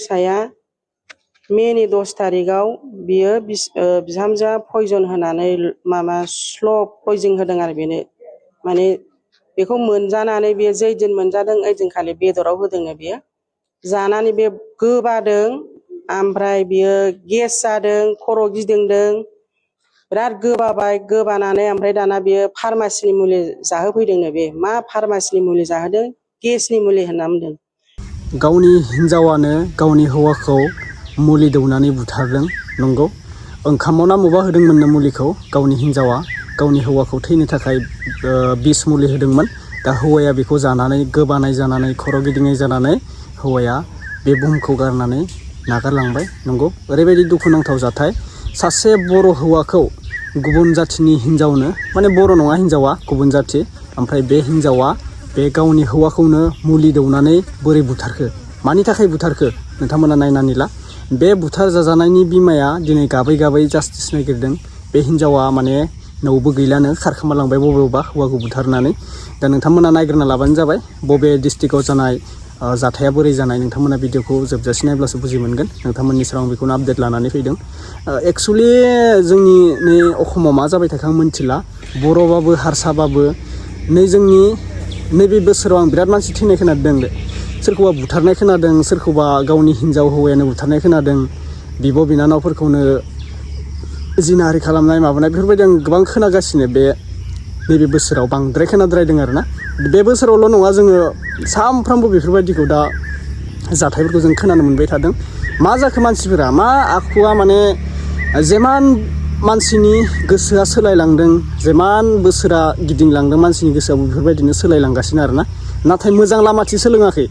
फिसाया मेनि 10 थारिखआव बियो बिहामजोआ पयजन होनानै माबा स्ल' पयजन होदों आरो बेनो माने बेखौ मोनजानानै बियो जै दिन मोनजादों ओइदिनखालि बेदराव होदोंनो बियो जानानै बे गोबादों ओमफ्राय बियो गेस जादों खर' गिदिंदों बिराद गोबाबाय गोबानानै ओमफ्राय दाना बियो फार्मासिनि मुलि जाहोफैदोंनो बे मा फार्मासिनि मुलि जाहोदों गेसनि मुलि होनना बुंदों। गावनि हिन्जावानो गावनि हौवाखौ मुलि दौनानै बुथारदों नंगौ ओंखामाव ना मबा होदोंमोननो मुलिखौ गावनि हिन्जावा गावनि हौवाखौ थैनो थाखाय बिस मुलि होदोंमोन दा हौवाया बेखौ जानानै गोबानाय जानानै खर' गिदिंनाय जानानै हौवाया बे बुहुमखौ गारनानै नागारलांबाय नंगौ ओरैबायदि दुखुनांथाव जाथाय सासे बर' हौवाखौ गुबुन जाथिनि हिन्जावनो माने बर' नङा हिन्जावा गुबुन जाथि ओमफ्राय बे हिन्जावा बे गावनि हौवाखौनो मुलि दौनानै बोरै बुथारखो मानि थाखाय बुथारखो नोंथांमोना नायनानै ला बे बुथार जाजानायनि बिमाया दिनै गाबै गाबै जास्टिस नागिरदों बे हिन्जावा माने न'बो गैलानो खारखोमालांबाय बबेयावबा हौवाखौ बुथारनानै दा नोंथांमोना नायग्रोना लाबानो जाबाय बबे डिस्ट्रिक्टआव जानाय जाथाया बोरै जानाय नोंथांमोना भिडिअखौ जोबजासिम नायब्लासो बुजि मोनगोन नोंथांमोननि सेराव आं बेखौनो आपडेट लानानै फैदों। एक्सुवेलि जोंनि नै अखमाव मा जाबाय थाखो आं मिथिला बर'बाबो हारसाबाबो नै जोंनि नैबे बोसोराव आं बिराद मानसि थैनाय खोनादों सोरखौबा बुथारनाय खोनादों सोरखौबा गावनि हिन्जाव हौवायानो बुथारनाय खोनादों बिब' बिनानावफोरखौनो जिनाहारि खालामनाय माबानाय बेफोरबायदि आं गोबां खोनागासिनो बे नैबे बोसोराव बांद्राय खोनाद्रायदों आरोना बे बोसोरावल' नङा जोङो सानफ्रामबो बेफोरबायदिखौ दा जाथायफोरखौ जों खोनानो मोनबाय थादों मा जाखो मानसिफोरा मा आखुवा माने जेमान मानसिनि गोसोआ सोलायलांदों जेमान बोसोरा गिदिंलांदों मानसिनि गोसोआव बेफोरबायदिनो सोलायलांगासिनो आरोना नाथाय मोजां लामाथि सोलोङाखै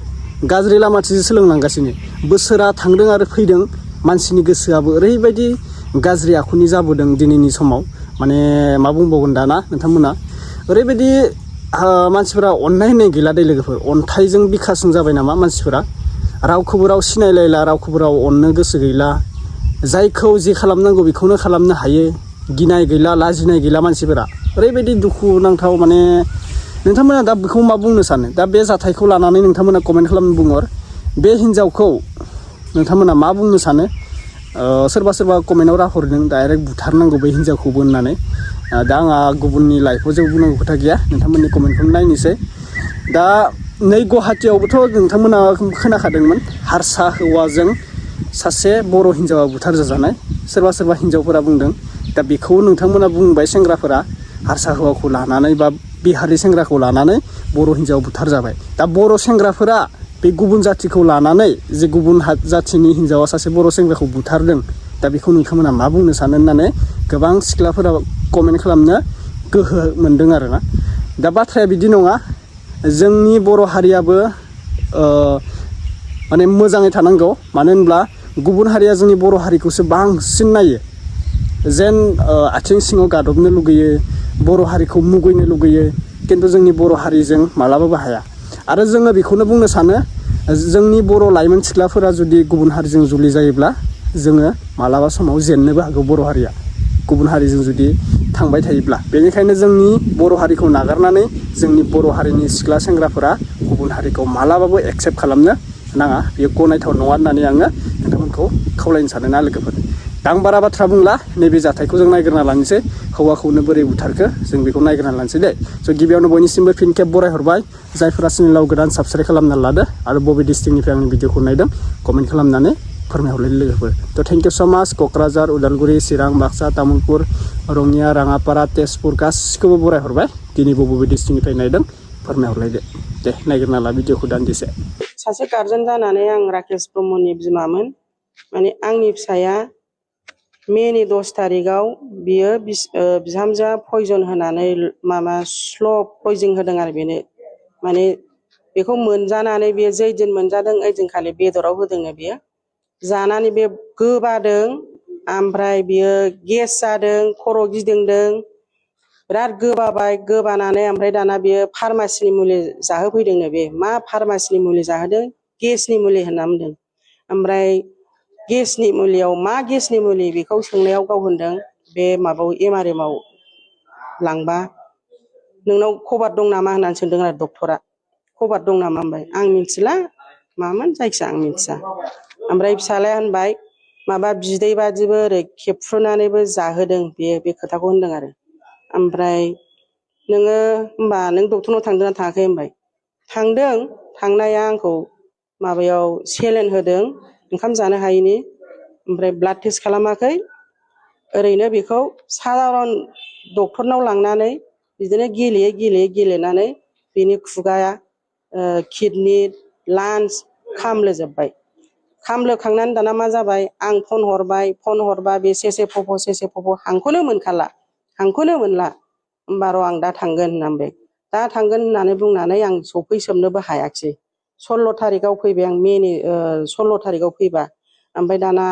गाज्रि लामाथिसो सोलोंलांगासिनो बोसोरा थांदों आरो फैदों मानसिनि गोसोआबो ओरैबायदि गाज्रि आखुनि जाबोदों दिनैनि समाव माने मा बुंबावगोन दाना नोंथांमोना ओरैबायदि मानसिफोरा अननाय होननाय गैला दै लोगोफोर अन्थाइजों बिखासजों जाबाय नामा मानसिफोरा रावखौबो राव सिनायलायला रावखौबो राव अननो गोसो गैला जायखौ जे खालामनांगौ बेखौनो खालामनो हायो गिनाय गैला लाजिनाय गैला मानसिफोरा ओरैबायदि दुखुनांथाव माने नोंथांमोना दा बेखौ मा बुंनो सानो दा बे जाथायखौ लानानै नोंथांमोना कमेन्ट खालामनो बुंहर बे हिन्जावखौ नोंथांमोना मा बुंनो सानो सोरबा सोरबा कमेन्टआव राहरदों डाइरेक्ट बुथारनांगौ बे हिन्जावखौबो होननानै दा आंहा गुबुननि लाइफआव जेबो बुंनांगौ खोथा गैया नोंथांमोननि कमेन्टखौनो नायनोसै दा नै गुवाहाटियावबोथ' नोंथांमोना खोनाखादोंमोन हारसा हौवाजों सासे बर' हिन्जावा बुथार जाजानाय सोरबा सोरबा हिन्जावफोरा बुंदों दा बेखौ नोंथांमोना बुंबाय सेंग्राफोरा हारसा हौवाखौ लानानै बा बिहारि सेंग्राखौ लानानै बर' हिन्जाव बुथार जाबाय दा बर' सेंग्राफोरा बे गुबुन जाथिखौ लानानै जे गुबुन जाथिनि हिन्जावा सासे बर' सेंग्राखौ बुथारदों दा बेखौ नोंथांमोना मा बुंनो सानो होननानै गोबां सिख्लाफोरा कमेन्ट खालामनो गोहो मोनदों आरोना दा बाथ्राया बिदि नङा जोंनि बर' हारियाबो माने मोजाङै थानांगौ मानो होनब्ला गुबुन हारिया जोंनि बर' हारिखौसो बांसिन नायो जेन आथिं सिङाव गादबनो लुगैयो बर' हारिखौ मुगैनो लुगैयो खिन्थु जोंनि बर' हारिजों मालाबाबो हाया आरो जोङो बेखौनो बुंनो सानो जोंनि बर' लाइमोन सिख्लाफोरा जुदि गुबुन हारिजों जुलि जायोब्ला जोङो मालाबा समाव जेननोबो हागौ बर' हारिया गुबुन हारिजों जुदि थांबाय थायोब्ला बेनिखायनो जोंनि बर' हारिखौ नागारनानै जोंनि बर' हारिनि सिख्ला सेंग्राफोरा गुबुन हारिखौ मालाबाबो एक्सेप्ट खालामनो नाङा बेयो गनायथाव नङा होननानै आङो नोंथांमोनखौ खावलायनो सानो ना लोगोफोर दा आं बारा बाथ्रा बुंला नैबे जाथायखौ जों नायग्रोना लानोसै हौवाखौनो बोरै बुथारखो जों बेखौ नायग्रोना लानोसै दे स' गिबियावनो बयनिसिमबो फिन खेब बरायहरबाय जायफोरा चेनेलाव गोदान साबस्क्राइब खालामना लादो आरो बबे डिस्ट्रिक्टनिफ्राय आंनि भिडिअखौ नायदों कमेन्ट खालामनानै फोरमायहरलाय लोगोफोर थ' थेंक इउ स' माच क'क्राझार उदालगुरि चिरां बाक्सा तामुलपुर रङिया राङापारा तेजपुर गासिखौबो बरायहरबाय दिनै बबे डिस्ट्रिक्टनिफ्राय नायदों फोरमायहरलायदो दे नायग्रोना ला भिडिअखौ दान्दिसे सासे गार्जेन जानानै आं राकेश ब्रह्मनि बिमामोन माने आंनि फिसाया मेनि 10 थारिखआव बियो बिहामजोआ पयजन होनानै माबा स्ल' पयजन होदों आरो बेनो माने बेखौ मोनजानानै बियो जै दिन मोनजादों ओइदिनखालि बेदराव होदोंनो बियो जानानै बे गोबादों ओमफ्राय बियो गेस जादों खर' गिदिंदों बिराद गोबाबाय गोबानानै ओमफ्राय दाना बियो फार्मासिनि मुलि जाहोफैदोंनो बे मा फार्मासिनि मुलि जाहोदों गेसनि मुलि होनना बुंदों ओमफ्राय गेसनि मुलियाव मा गेसनि मुलि बेखौ सोंनायाव गाव होनदों बे माबायाव एमआरएमाव लांबा नोंनाव खबर दं नामा होननानै सोंदों आरो डक्टरा खबर दं नामा होनबाय आं मिथिला मामोन जायखिया आं मिथिया ओमफ्राय फिसालाया होनबाय माबा बिदै बादिबो ओरै खेबफ्रुनानैबो जाहोदों बियो बे खोथाखौ होनदों आरो ओमफ्राय नोङो होमबा नों डक्टरनाव थांदोंना थाङाखै होनबाय थांदों थांनाया आंखौ माबायाव सेलेन होदों ओंखाम जानो हायैनि ओमफ्राय ब्लाड टेस्ट खालामाखै ओरैनो बेखौ सादारन डक्टरनाव लांनानै बिदिनो गेलेनानै बिनि खुगाया किडनि लान्स खामलोजोब्बाय खामलोखांनानै दाना मा जाबाय आं फन हरबा बे सेसे फ'फ' हांखौनो मोनखाला हांखौनो मोनला होमबा र' आं दा थांगोन होननानै दा थांगोन होननानै बुंनानै आं सफैसोबनोबो हायाखिसै 16 थारिखआव फैबाय आं मेनि 16 थारिखआव फैबा ओमफ्राय दाना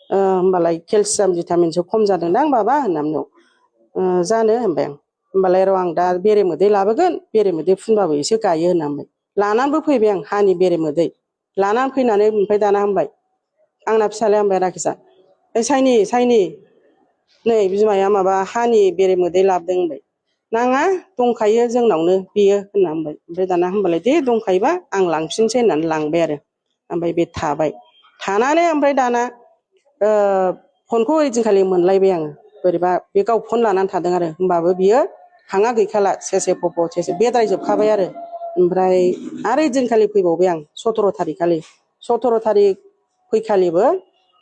होमबालाय केलसियाम भिटामिनसो खम जादोंदां बाबा होननानै जानो होनबाय आं होमबालाय र' आं दा बेरेमोदै लाबोगोन बेरेमोदै फुनबाबो एसे गायो होननानै लानानैबो फैबाय आं हानि बेरेमोदै लानानै फैनानै ओमफ्राय दाना होनबाय आंना फिसालाया होनबाय राकेशआ साइनि नै बिमाया माबा हानि बेरेमोदै लाबोदों होनबाय नाङा दंखायो जोंनावनो बेयो होनना होनबाय ओमफ्राय दाना होनबालाय दे दंखायोबा आं लांफिनसै होननानै लांबाय आरो ओमफ्राय बे थाबाय थानानै ओमफ्राय दाना फनखौ ओइदिनखालि मोनलायबाय आङो बोरैबा बे गाव फन लानानै थादों आरो होमबाबो बियो हाङा गैखाला सेसे फ'फ' सेसे बेद्रायजोबखाबाय आरो ओमफ्राय आरो ओइदिनखालि फैबावबाय आं 17 थारिख खालि 17 थारिख फैखालिबो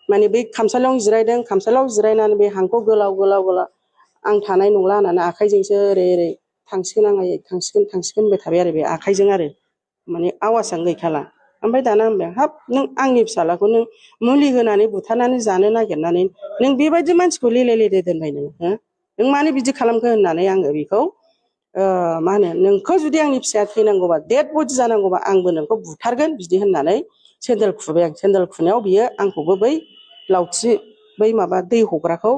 माने बै खामसालियावनो जिरायदों खामसालियाव जिरायनानै बे हांखौ गोलाव आं थानाय नंला होननानै आखाइजोंसो ओरै थांसिगोन आं आयै थांसिगोन होनबाय थाबाय आरो बे आखाइजों आरो माने आवाजआनो गैखाला ओमफ्राय दाना होनबाय हाब नों आंनि फिसालाखौ नों मुलि होनानै बुथारनानै जानो नागिरनानै नों बेबायदि मानसिखौ लेले दोनबाय नों मानो बिदि खालामखो होननानै आङो बेखौ मा होनो नोंखौ जुदि आंनि फिसाया थैनांगौबा डेड बडि जानांगौबा आंबो नोंखौ बुथारगोन बिदि होननानै सेन्देल खुबाय आं सेन्देल खुनायाव बियो आंखौबो बै लावथि बै माबा दै हग्राखौ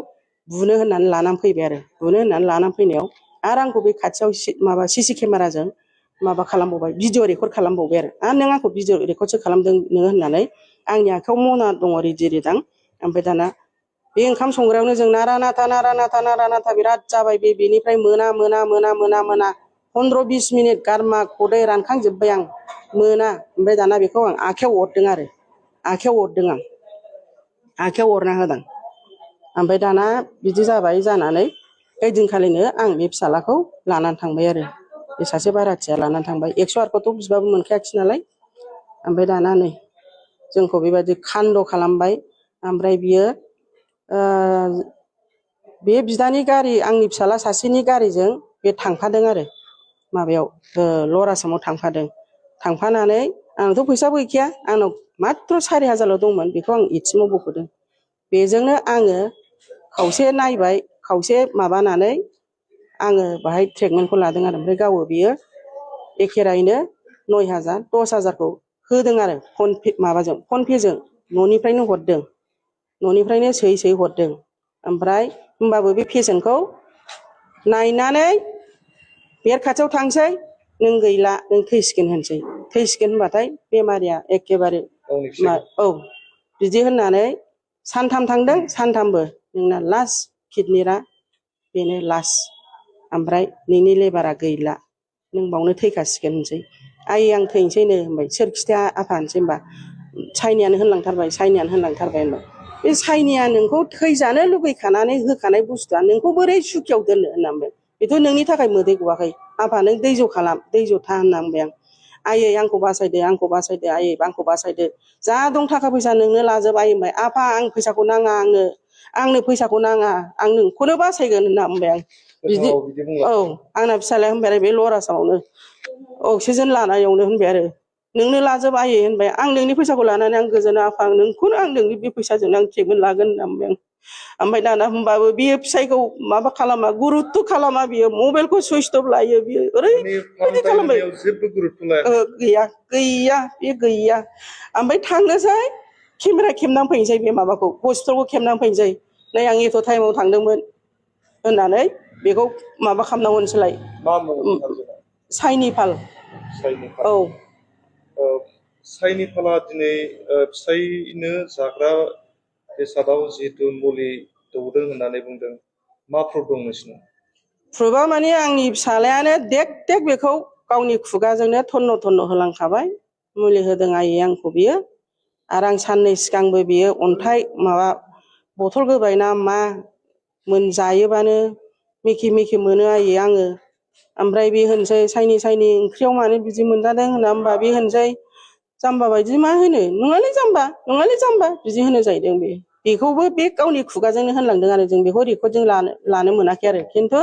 बुनो होननानै लानानै फैबाय आरो बुनो होननानै लानानै फैनायाव आरो आंखौ बे खाथियाव माबा सिसि केमेराजों माबा खालामबावबाय भिडिअ रेकर्ड खालामबावबाय आरो नों आंखौ भिडिअ रेकर्डसो खालामदों नोङो होननानै आंनि आखायाव मना दङ रिदि रिदां ओमफ्राय दाना बे ओंखाम संग्रायावनो जों नारा नाथा बिराद जाबाय बेनिफ्राय मोना 15-20 मिनिट गारमा खदै रानखांजोब्बाय आं मोना ओमफ्राय दाना बेखौ आं आखायाव अरदों आरो आखायाव अरना होदों ओमफ्राय दाना बिदि जाबाय जानानै ओइदिनखालिनो आं बे फिसालाखौ लानानै थांबाय आरो बे सासे बाराथिया लानानै थांबाय 108खौथ' बिबाबो मोनखायाखिसै नालाय ओमफ्राय दाना नै जोंखौ बेबायदि खान्द' खालामबाय ओमफ्राय बियो बे बिदानि गारि आंनि फिसाला सासेनि गारिजों बे थांफादों आरो माबायाव लवार आसामाव थांफानानै आंनावथ' फैसाबो गैखाया आंनाव माथ्र' 4,000ल' दंमोन बेखौ आं एटिएमाव बख'दों बेजोंनो आङो खावसे नायबाय खावसे माबानानै आङो बाहाय ट्रिटमेन्टखौ लादों आरो ओमफ्राय गावो बियो एखेरायैनो 9,000 10,000खौ होदों आरो फनपेजों न'निफ्रायनो हरदों न'निफ्रायनो सोयै हरदों ओमफ्राय होमबाबो बे पेसेन्टखौ नायनानै बेर खाथियाव थांसै नों गैला नों थैसिगोन होनसै थैसिगोन होनबाथाय बेमारिया एखेबारे औ बिदि होननानै सानथाम थांदों सानथामबो नोंना लास्ट किडनिया बेनो लास्ट ओमफ्राय नोंनि लेबारा गैला नों बावनो थैखासिगोन होनसै आयै आं थैनोसैनो होनबाय सोर खिथाया आफा होनसै होनबा साइनियानो होनलांथारबाय होनबाय बे साइनिया नोंखौ थैजानो लुगैखानानै होखानाय बुस्थुआ नोंखौ बोरै सुखियाव दोननो होनना बुंबाय बेथ' नोंनि थाखाय मोदै गवाखै आफा नों दैज' खालाम दैज' था होनना बुंबाय आं आयै आंखौ बासायदो आयै आंखौ बासायदो जा दं थाखा फैसा नोंनो लाजोब आयै होनबाय आफा आं फैसाखौ नाङा आंनो फैसाखौ नाङा आं नोंखौनो बासायगोन होनना बुंबाय आं बिदि औ आंना फिसालाया होनबाय आरो बे लवार आसामावनो अक्सिजेन लानायावनो होनबाय आरो नोंनो लाजोब आयै होनबाय आं नोंनि फैसाखौ लानानै आं गोजोना आफा नोंखौनो आं नोंनि बे फैसाजोंनो आं ट्रिटमेन्ट लागोन होनना बुंबाय आं ओमफ्राय दाना होनबाबो बियो फिसाइखौ माबा खालामा गुरुत्थ' खालामा बियो मबाइलखौ सुइस अफ लायो बियो ओरैबायदि खालामबाय गैया बे गैया ओमफ्राय थांनोसै केमेरा खेबनानै फैनोसै बे माबाखौ हस्पिटालखौ खेबनानै फैनोसै नै आं एथ' टाइमाव थांदोंमोन होननानै बेखौ माबा खालामनांगौ होनसैलाय साइनिपाल औ साइनिपाला दिनै फिसाइनो जाग्रा बेसादाव जिहेतु मुलि दौदों होननानै बुंदों मा प्रुफ दं नोंसिनाव प्रुफा माने आंनि फिसालायानो देख बेखौ गावनि खुगाजोंनो थन्न' होलांखाबाय मुलि होदों आयै आंखौ बियो आरो आं साननै सिगांबो बियो अन्थाइ माबा बथल गोबाय ना मा जायोबानो मेखे मेखे मोनो आयै आङो। ओमफ्राय बे होनसै साइनि ओंख्रियाव मानो बिदि मोनजादों होना होमबा बे होनसै जाम्बा बायदि मा होनो नङालै जाम्बा बिदि होनो जाहैदों बे। बेखौबो बे गावनि खुगाजोंनो होनलांदों आरो जों बेखौ रेकर्डजों लानो मोनाखै आरो। खिन्थु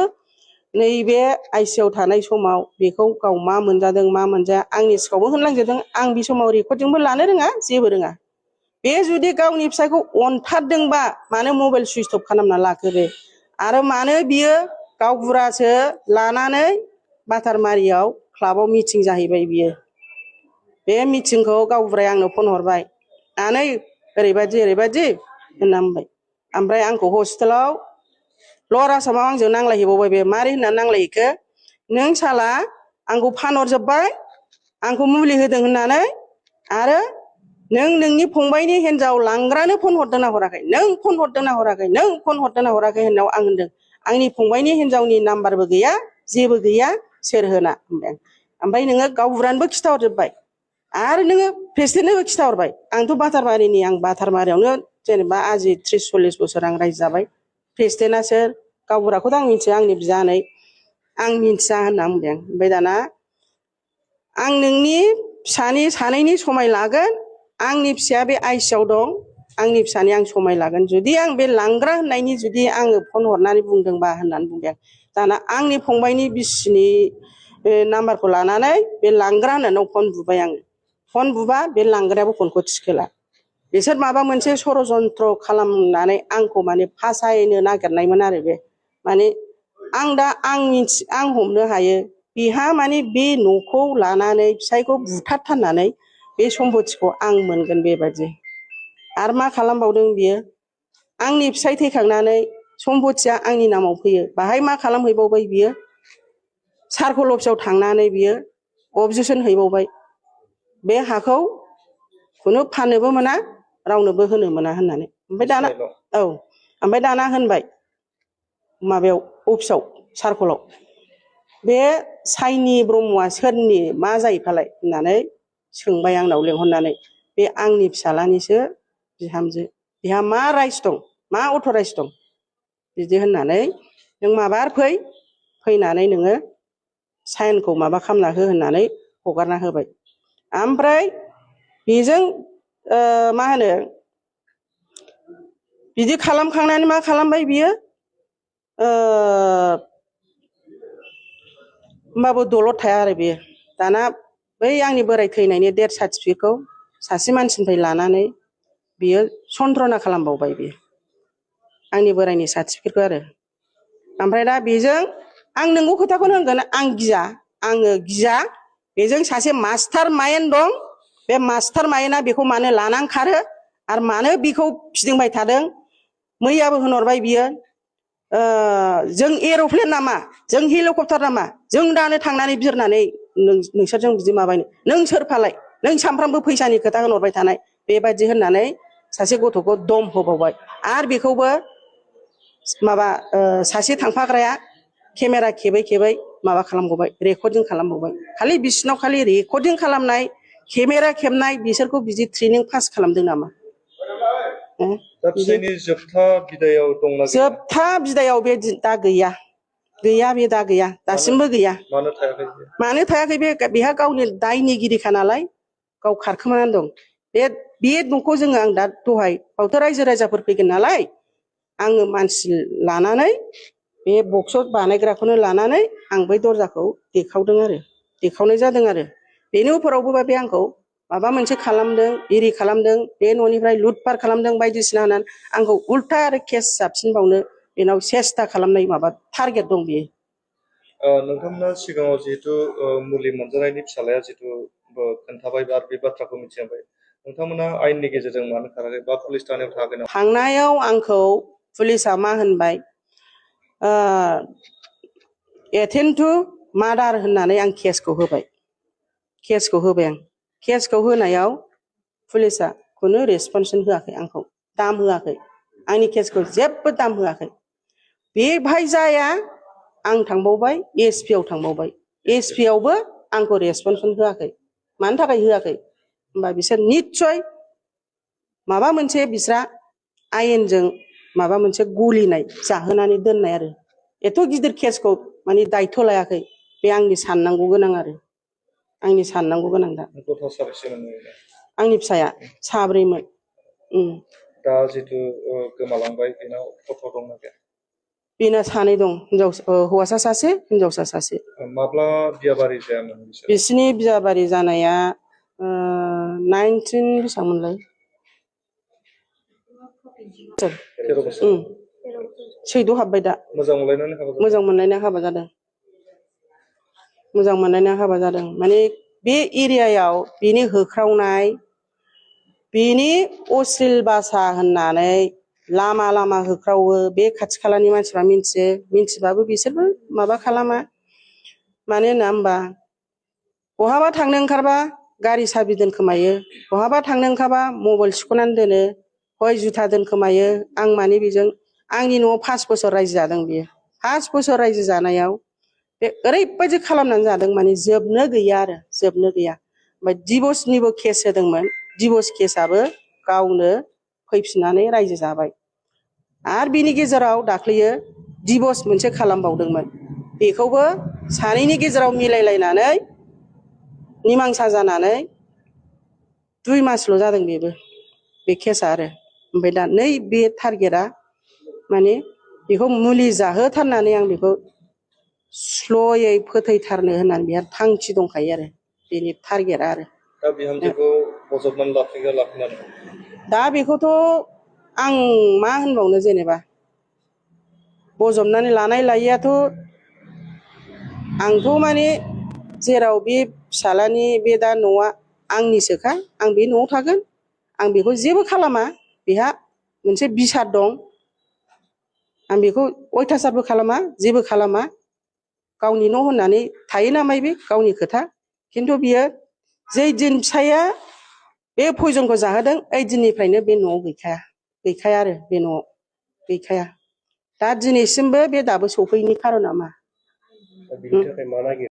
नैबे IC आव थानाय समाव बेखौ गाव मा मोनजादों मा मोनजाया आंनि सिगाङावबो होनलांजोबदों। आं बे समाव रेकर्डजोंबो लानो रोङा जेबो रोङा। बे जुदि गावनि फिसायखौ अनथारदोंबा मानो मबाइल सुइस अफ खालामना लाखो बे? आरो मानो बियो गावबुरासो लानानै बातारमारियाव क्लाबाव मिटिं जाहैबाय बियो। बे मिटिंखौ गावबुराया आंनो फन हरबाय, आनै ओरैबायदि होनना बुंबाय। ओमफ्राय आंखौ हस्पिटालाव लवार आसामाव आंजों नांलायहैबावबाय बे। मारै होननानै नांलायहैखो? नों साला आंखौ फानहरजोब्बाय, आंखौ मुलि होदों होननानै, आरो नों नोंनि फंबायनि हिनजाव लांग्रानो फन हरदोंना हराखै? नों फन हरदोंना हराखै? नों फन हरदोंना हराखै होननायाव आं होनदों आंनि फंबायनि हिनजावनि नाम्बारबो गैया, जेबो गैया, सोर होना होनबाय आं। ओमफ्राय नोङो गावबुरानोबो खिथाहरजोब्बाय आरो नोङो प्रेसिडेन्टनोबो खिथाहरबाय। आंथ' बातारमारिनि, आं बातारमारियावनो जेनेबा आजि 30-40 बोसोर आं रायजो जाबाय। प्रेसिडेन्टआ सोर? गावबुराखौथ' आं मिथिया, आंनि बियानै आं मिथिया होनना बुंबाय आं। ओमफ्राय दाना आं नोंनि फिसानि सानैनि समाय लागोन, आंनि फिसाया बे IC आव दं, आंनि फिसानि आं समाय लागोन, जुदि आं बे लांग्रा होननायनि जुदि आङो फन हरनानै बुंदोंबा होननानै बुंबाय आं। दाना आंनि फंबायनि बिसिनि नाम्बारखौ लानानै बे लांग्रा होननानै फन बुबाय आङो। फन बुबा बे लांग्रायाबो फनखौ थिखोला। बिसोर माबा मोनसे षड़यन्त्र खालामनानै आंखौ माने फासायनो नागिरनायमोन आरो बे। माने आं हमनो हायो बेहा माने बे न'खौ लानानै फिसायखौ बुथारथारनानै बे सम्पतिखौ आं मोनगोन बेबायदि। आरो मा खालामबावदों बियो? आंनि फिसाय थैखांनानै सम्पतिया आंनि नामाव फैयो, बाहाय मा खालामहैबावबाय बियो? सार्कल अफिसाव थांनानै बियो अबजेक्सन हैबावबाय। बे हाखौ खुनु फाननोबो मोना, रावनोबो होनो मोना होननानै। ओमफ्राय दाना ओमफ्राय दाना होनबाय माबायाव अफिसाव, सार्कलाव, बे साइनि ब्रह्मआ सोरनि मा जायो फालाय होननानै सोंबाय आंनाव लेंहरनानै। बे आंनि फिसाज्लानिसो बिहामजो, बेहा मा राइट्स दं, मा अथ'राइज दं बिदि होननानै, नों माबार फैनानै नोङो साइनखौ माबा खालामना हो होननानै हगारना होबाय। ओमफ्राय बेजों मा होनो, बिदि खालामखांनानै मा खालामबाय बियो? होमबाबो दलद थाया आरो बेयो। दाना बै आंनि बोराय थैनायनि डेथ सार्टिफिकेटखौ सासे मानसिनिफ्राय लानानै बियो सन्त्रना खालामबावबाय बियो, आंनि बोरायनि सार्टिफिकेटखौ आरो। ओमफ्राय दा बेजों आं नोंगौ खोथाखौनो होनगोन, आङो गिया। बेजों सासे मास्टार माइन्ड दं, बे मास्टार माइन्डआ बेखौ मानो लानानै खारो आरो मानो बेखौ फिदिंबाय थादों? मैयाबो होनहरबाय बियो, जों एर'प्लेन नामा, जों हेलिकप्टार नामा, जों दानो थांनानै बिरनानै नोंसोरजों बिदि माबायनो, नों सोर फालाय, नों सानफ्रामबो फैसानि खोथा होनहरबाय थानाय, बेबायदि होननानै सासे गथ'खौ दम होबावबाय। आरो बेखौबो माबा सासे थांफाग्राया केमेरा खेबै माबा खालामबावबाय, रेकर्डिं खालामबावबाय। खालि बिसिनाव खालि रेकर्डिं खालामनाय, केमेरा खेबनाय, बिसोरखौ बिदि ट्रेनिं पास खालामदों नामा? दा फिसायनि जोबथा बिदायाव दंना गैया? जोबथा बिदायाव बे दा गैया, बे दा गैया, दासिमबो गैया। मानो थायाखै? मानो थायाखै? बेहा गावनि दायनिगिरिखा नालाय, गाव खारखोमानानै दं। बे न'खौ जोङो, आं दा दहाय बावथ' रायजो राजाफोर फैगोन नालाय, आङो मानसि लानानै बे बक्स बानायग्राखौनो लानानै आं बै दरजाखौ देखावनाय जादों आरो। बेनि उफरावबो बे आंखौ माबा मोनसे खालामदों, इरि खालामदों, बे न'निफ्राय लुटपाट खालामदों बायदिसिना होननानै आंखौ उल्था आरो केस जाबसिनबावनो बेनाव सेस्था खालामनाय माबा टारगेट दं बियो। नोंथांमोना सिगाङाव जिहेतु मुलि मोनजानायनि फिसालाया जिहेतु खोन्थाबाय बा बे बाथ्राखौ मिथिबाय, नोंथांमोना आयेननि गेजेरजों मानो खाराखै बा पुलिस थानायाव थाङाखै नामा? थांनायाव आंखौ पुलिसा मा होनबाय, एटेम्प्ट टु मार्डार होननानै आं केसखौ होबाय आं। केसखौ होनायाव पुलिसा खुनु रेसपन्सन होआखै, आंखौ दाम होआखै, आंनि केसखौ जेबो दाम होआखै। बेवहाय जाया, आं थांबावबाय SP आव थांबावबाय, SP आवबो आंखौ रेसपन्सन होआखै। मानि थाखाय होआखै होमबा बिसोर निस्सय माबा मोनसे बिस्रा आयेनजों माबा मोनसे गलिनाय जाहोनानै दोननाय आरो एथ' गिदिर केसखौ माने दायथ' लायाखै बे आंनि साननांगौ गोनां आरो आंनि साननांगौ गोनां दा गथ' साबेसेमोन नोंना? आंनि फिसाया साब्रैमोन। दा जिथु गोमालांबाय बेनाव गथ' दंना गैया? बेना सानै दं, हौवासा सासे हिनजावसा सासे। माब्ला बियाबारि जायामोन बिसोर? बिसिनि बियाबारि जानाया 19 बेसेबांमोनलाय 13 बोसोर। सैद' हाबबाय दा। मोजां मोनलायनानै हाबा जादों? मोजां मोनलायना हाबा जादों। मोजां मोनलायना हाबा जादों। माने बे एरियायाव बिनि होख्रावनाय, बिनि अश्लील भाषा होननानै लामा लामा होख्रावो, बे खाथि खालानि मानसिफ्रा मिन्थियो, मिन्थिबाबो बिसोरबो माबा खालामा। मानो होना होमबा बहाबा थांनो ओंखारबा गारि साबि दोनखोमायो, बहाबा थांनो ओंखारबा मबाइल सिख'नानै दोनो, हय जुथा दोनखोमायो। आं माने बेजों आंनि न'आव 5 बोसोर रायजो जादों बियो। 5 बोसोर रायजो जानायाव बे ओरैबायदि खालामनानै जादों माने जोबनो गैया आरो जोबनो गैया। ओमफ्राय डिभर्सनिबो केस होदोंमोन, डिभर्स केसआबो गावनो फैफिननानै रायजो जाबाय। आरो बिनि गेजेराव दाख्लैयो डिभर्स मोनसे खालामबावदोंमोन, बेखौबो सानैनि गेजेराव मिलायलायनानै निमांसा जानानै 2 मासल' जादों बेबो, बे केसआ आरो। ओमफ्राय दा नै बे टारगेटआ माने बेखौ मुलि जाहोथारनानै आं बेखौ स्ल'यै फोथैथारनो होननानै बेहा थांखि दंखायो आरो बेनि टारगेटआ आरो। दा बिहामजोखौ बजबनानै लाखिगोन लाखिनानै? दा बेखौथ' आं मा होनबावनो जेनेबा बजबनानै लानाय लायैआथ' आंथ' माने जेराव बे फिसाज्लानि बे दा न'आ आंनिसोखा, आं बे न'आव थागोन, आं बेखौ जेबो खालामा। बेहा मोनसे बिसार दं, आं बेखौ अयथासारबो खालामा, जेबो खालामा। गावनि न' होननानै थायो नामाय बे गावनि खोथा। खिन्थु बियो जै दिन फिसाइया बे पयजनखौ जाहोदों ओइ दिननिफ्रायनो बे न'आव गैखाया आरो बे न'आव गैखाया। दा दिनैसिमबो बे दाबो सफैयैनि खारना मा? बिनि थाखाय मा नागिरो?